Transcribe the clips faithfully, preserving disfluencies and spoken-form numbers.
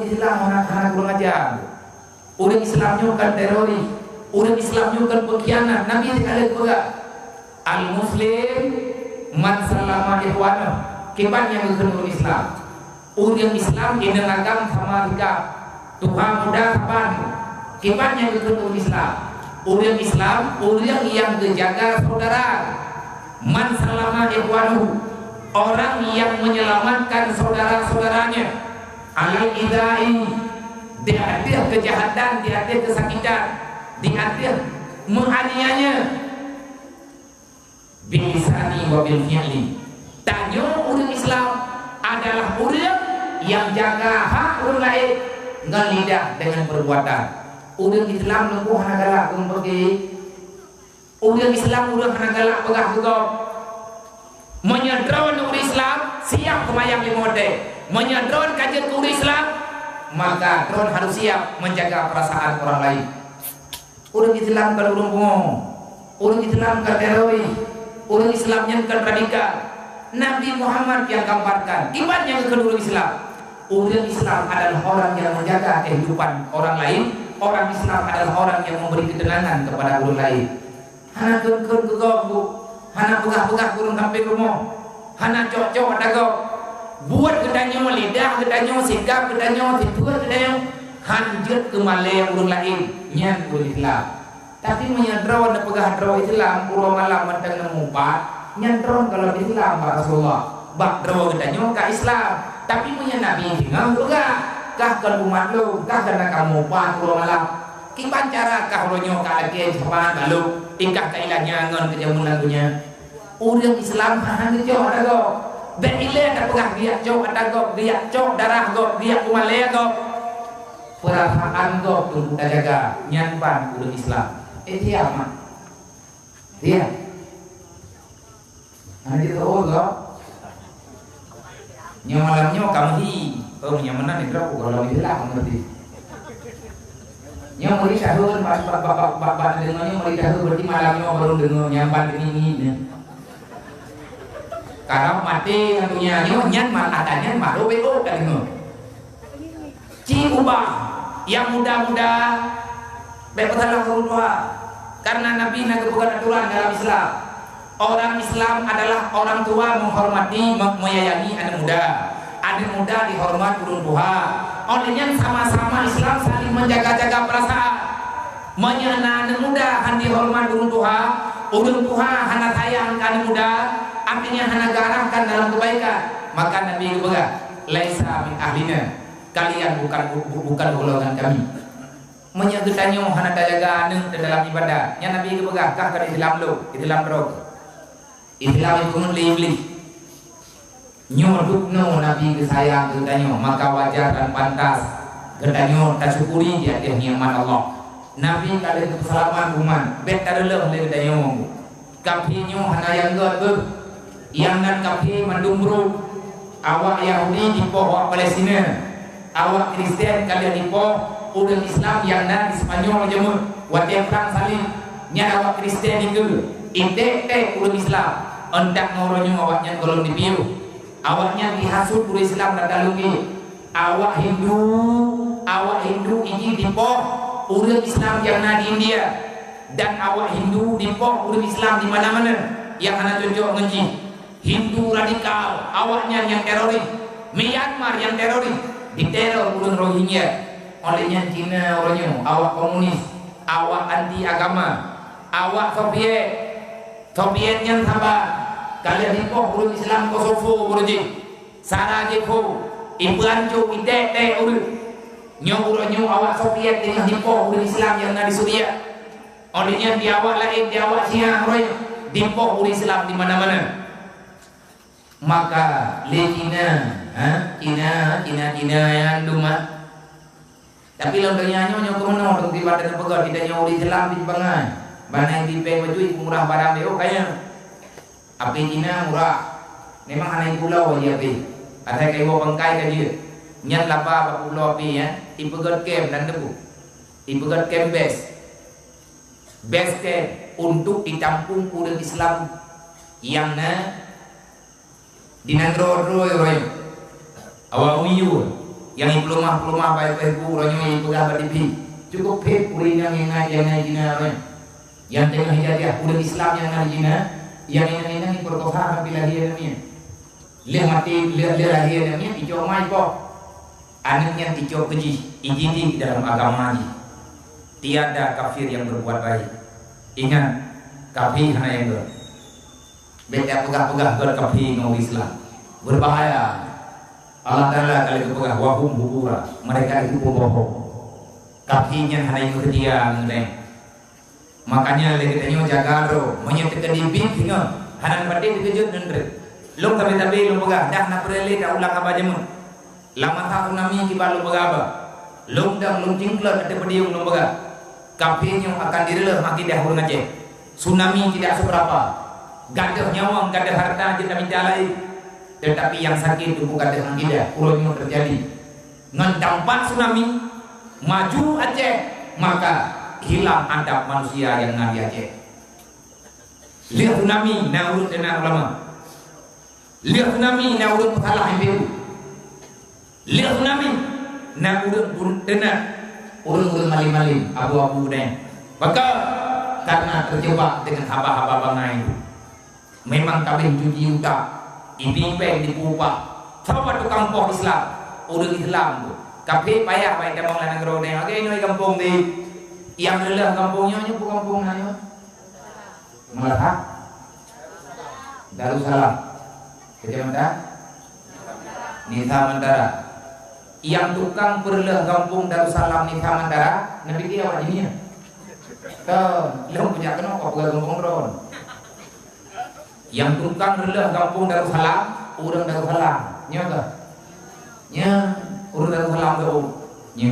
Islam hana, hana kurang ajar. Ureuëng Islam nyoe kan teroris. Ureuëng Islam nyoe kan pengkhianat. Nabi ka lheueh peugah, "Al-Muslim man salama ikhwanahu." Kiban nyang geukheun ureuëng Islam? Ureuëng Islam inong agam sama sikap, tuha muda saban. Kiban nyang geukheun ureuëng Islam? Ureuëng Islam ureuëng nyang geujaga saudara. Man salama ikhwanahu, orang yang menyelamatkan saudara-saudaranya. Alal idai, di ateueh keujahatan, di ateueh keusakitan, di ateueh meuaniaya. Bilisani wa bil fi'li. Tanyoe ureuëng Islam adalah ureuëng nyang jaga hak ureuëng laén ngon lidah, dengan perbuatan. Ureuëng Islam nunggu hana galak ureuëng peuke. Ureuëng Islam ureuëng hana galak peugah keu gob. Meunyoe droen ureuëng Islam siap seumayang limong watée, meunyoe droen ka jeuet keu ureuëng Islam, maka droen harus siap menjaga perasaan orang lain. Ureuëng Islam kon ureuëng pungo, ureuëng Islam kon teroris, ureuëng Islam nyan kon radikal. Nabi Muhammad nyang gambarkan, kiban nyang geukheun ureuëng Islam? Ureuëng Islam adalah orang yang menjaga kehidupan orang lain. Orang Islam adalah orang yang memberi ketenangan kepada orang lain. Hana kheun-kheun keu gob, Bu. Hana peugah-peugah keu ureuëng sampéng rumoh. Hana cok-cok ata gob. Buet geutanyoe, lidah geutanyoe, sikap geutanyoe, sifeuet geutanyoe han jeuet keu malée ureuëng laén, nyan ureuëng Islam. Tapi meunyoe droeneuh peugah droe Islam, uroe malam mantong neumupat, nyan droeneuh gohlom Islam bak Rasulullah. Bak droe geutanyoe ka Islam. Tapi meunyoe Nabi singoh peugah, "Kah kon umat lôn, kah kana kamoe pat uroe malam." Kiban cara kah uroe nyoe ka lagée saban bak lôn, ikah ka ilanya ngon keujameun lam donya. Ureuëng Islam hana geucok ata gob. Bék ilée tapeugah geujak cok ata gob, geujak cok darah gob, geujak peumalée gob. Peurasaan gob teungku tajaga, nyan ban ureuëng Islam. Eh, siap, mak? Siap? Hana jeuet keu gob. Nyoe malam nyoe ka meuhi. Oh, nyang meunan nidroe ku gohlom Islam ngerti. Nyoe meuhi tahun, ba, ba, deungoe nyoe meuhi tahun, berarti malam nyoe baru deungoe nyang ban deungoe ngieng nyoe. Karab maté nyang donya nyoe, nyan mal-, ata nyan baru beuôt ka deungoe. Ci ubah nyang muda-muda, bék peusalah ureuëng tuha. Karena Nabi na geupeugah aturan dalam Islam. Orang Islam adalah orang tua menghormati, me-, menyayangi aneuk muda. Aneuk muda dihormat ureuëng tuha. Oleh nyan sama-sama Islam saling menjaga-jaga perasaan. Meunyoe na aneuk muda han dihormat ureuëng tuha, ureuëng tuha hana sayang keu aneuk muda, artinya hana geuarahkan dalam kebaikan, maka Nabi geupeugah, "Laisa min ahlina." Kalian bukan, bu-, bukan golongan kami. Meunyoe geutanyoe hana tajaga aneuk dalam ibadah, nyan Nabi geupeugah, "Kah kon Islam lôn, Islam droe." Islam ipeungeut lé Iblih. Nyoe dubnoe Nabi geusayang keu geutanyoe, maka wajar dan pantas geutanyoe tasyukuri di ateueh nikmat Allah. Nabi ka lheueh geuseulamat umat, bék tareuleueh lé geutanyoe. Kafé nyoe hana nyang gét beuh. Nyang nan kafé mandum brôk. Awak Yahudi dipoh awak Palestina. Awak Kristen ka lheueh dipoh ureuëng Islam nyang na di Spanyol jameun watée prang salib. Nyan awak Kristen dikeue, idék-dék ureuëng Islam, ôk ngon uroe nyoe awaknyan gohlom dipiôh. Awaknyan dihasut ureuëng Islam rata lunggie. Awak Hindu, awak Hindu jih dipoh ureuëng Islam nyang na di India. Dan awak Hindu dipoh ureuëng Islam di mana-mana nyang hana cocok ngon jih. Hindu radikal, awaknyan nyang teroris. Myanmar nyang teroris, diteror ureuëng Rohingya. Oleh nyan Cina uroe nyoe, awak komunis, awak anti agama, awak Soviet. Soviet nyan saban ka lheueh dipoh ureuëng Islam Kosovo uroe jih. Sarajevo, ipeuhanco, idék-dék ureuëng. Nyoe uroe nyoe awak Soviet teungoh dipoh ureuëng Islam nyang na di Suria. Óh lheueh nyan di awak laén, di awak Syiah roh nyoe, dipoh ureuëng Islam di mana-mana. Maka lé Cina, ha? Cina, Cina, Cina nyang dumat. Tapi lam donya nyoe, nyoe keumeunyoe, teungku ibadat neupeugah, kita nyoe ureuëng Islam di bangai. Bangai di pèng bacut, murah barang, beu kaya. Api Cina murah. Memang hana ipulo lé api. Asai ka iwoe bangkai ka jeuet. Nyan laba bak pulo api, ya. Ipeugöt kem dan teupeu. Ipeugöt kem base. Base camp untuk ditampung ureuëng Islam nyang na di nanggroe droe-droe. Awak Uyghur, Nyang ipeuleumah-peuleumah bak ibu-ibu, uroe nyoe ipeugah bak T V. Cukup phét ureueng nyang ingat, nyang ingat jina uroe nyoe. Nyang teungoh ijajah ureueng Islam nyang na di jina, nyang ingat-ingat ipeurkosa sampai lahé aneuk nyan. Lheueh maté, lheueh, lheueh lahé aneuk nyan, icok ma ipoh. Aneuk nyan icok keu jih, ijidik dalam agama jih. Tiada kafir yang berbuat baik. Ingat, kafir hana nyang göt. Bèk tapeugah-peugah göt kafir ngon ureueng Islam. Berbahaya. Allah Taala ka lheueh geupeugah, "Wa hum hubura." Mereka itu pembohong. Kafir nyan hana nyang seutia ngon geutanyoe. Makanya lé geutanyoe jaga droe. Meunyoe teukeudi bit singoh, hana patéh teukeujot ngon treuk. Lôn sabe-sabe lôn peugah, dah na peureulèe ta ulang haba jameun. Lam masa tsunami kiban lôn peugah haba. Lôn dang lôn cingklot ateueh podium lôn peugah. Kafé nyoe akan direuloh akidah ureueng Aceh. Tsunami tidak seberapa. Gadôh nyawöng, gadôh hareuta jeuet tamita laén. Tetapi nyang sakét teungku gadôh akidah, uroe nyoe teujadi. Ngon dampak tsunami, maju Aceh, maka hilang adab manusia nyang na di Aceh. Lheueh tsunami na ureueng teunak ulama. Lheueh tsunami na ureueng peusalah M P U. Lheueh tsunami na ureueng pun-, teunak ureueng-ureueng malém-malém, abu-abu dan. Maka, karena terjebak dengan haba-haba bangai itu. Memang ka abéh cuci utak, ipimpén dipeupah. Saboh tukang poh Islam, ureueng Islam tu. Kafé payah bak itamong lam nanggroe nyoe. Lagèe inoe gampông di, nyang reuloh gampông nyoe, nyoe peue gampông na nyoe? Meulaha? Darussalam. Kecamatan? Nisa Mantara. Nyang tukang peureuloh gampông Darussalam Nisa Mantara, neupiké awak jih nyan. Kon, lôn kujak keunoe, kok peugah gampông droen. Nyang tukang reuloh gampông Darussalam, ureueng Darussalam. Nyo keuh? Nyo, ureueng Darussalam keuh, oh. Nyo.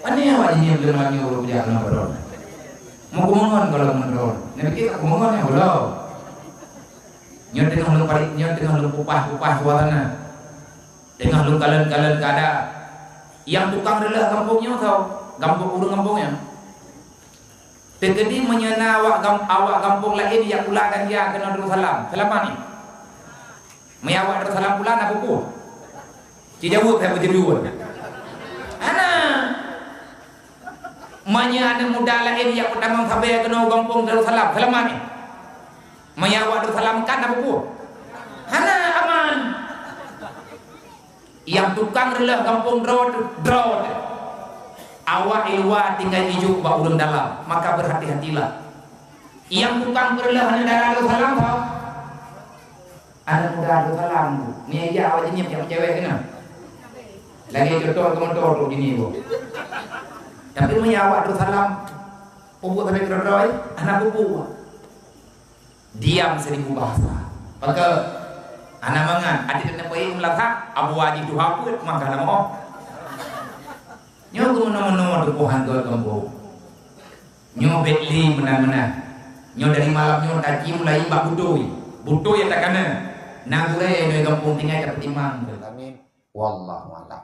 Aneh awak nyan leumoh nyoe ureueng jak lam droen. Meukeumeu'en kalau meukeumeu'en. Nyan pikir tak keumeu'en nyan ulo. Nyo teungoh lôn parit, nyo teungoh lôn kupah-kupah suasana. Teungoh lôn kalon-kalon keuadaan. Nyang tukang reuloh gampông nyoe soe? Gampông, ureueng gampông nyan. Teukeudi meunyoe na awak gam-, awak gampông laén jak pula dan jak keunoe Darussalam, seulamat nyoe? Meunyoe awak Darussalam pula na peue-peue? Ci jaweueb hai beujeuet. Hana. Meunyoe aneuk muda laén jak peutamong sabe keunoe gampông Darussalam, seulamat nyoe? Meunyoe awak Darussalam kan na peue-peue? Hana, aman. Nyang tukang reuloh gampông droe teuh, droe teuh. Awak i luwa tinggai ijuk bak ureueng dalam, maka berhati-hatilah. Nyang tukang peureuloh aneuk dara Darussalam soe? Aneuk muda Darussalam tu. Meunyo ijak awak jihnyan jak meucewek keunan. Lagèe contoh keumoto tu gini bu. Tapi meunyo awak Darussalam, peubuet sabe keudroe-droe, hana peubuet. Diam seribu bahasa. Maka, hana mangat, até teuneuk peuék meulasak, abu aji tuha peuet, maka hana moh. Nyoe keumeunang-meunang teupohan keu gampông. Nyoe bèk lé meunan-meunan. Nyoe dari malam nyoe taci mulai bak butôi. Butôi nyang takana. Na gurèe nyoe gampông tinggai tapeutimang. Amin. Wallahu a'lam.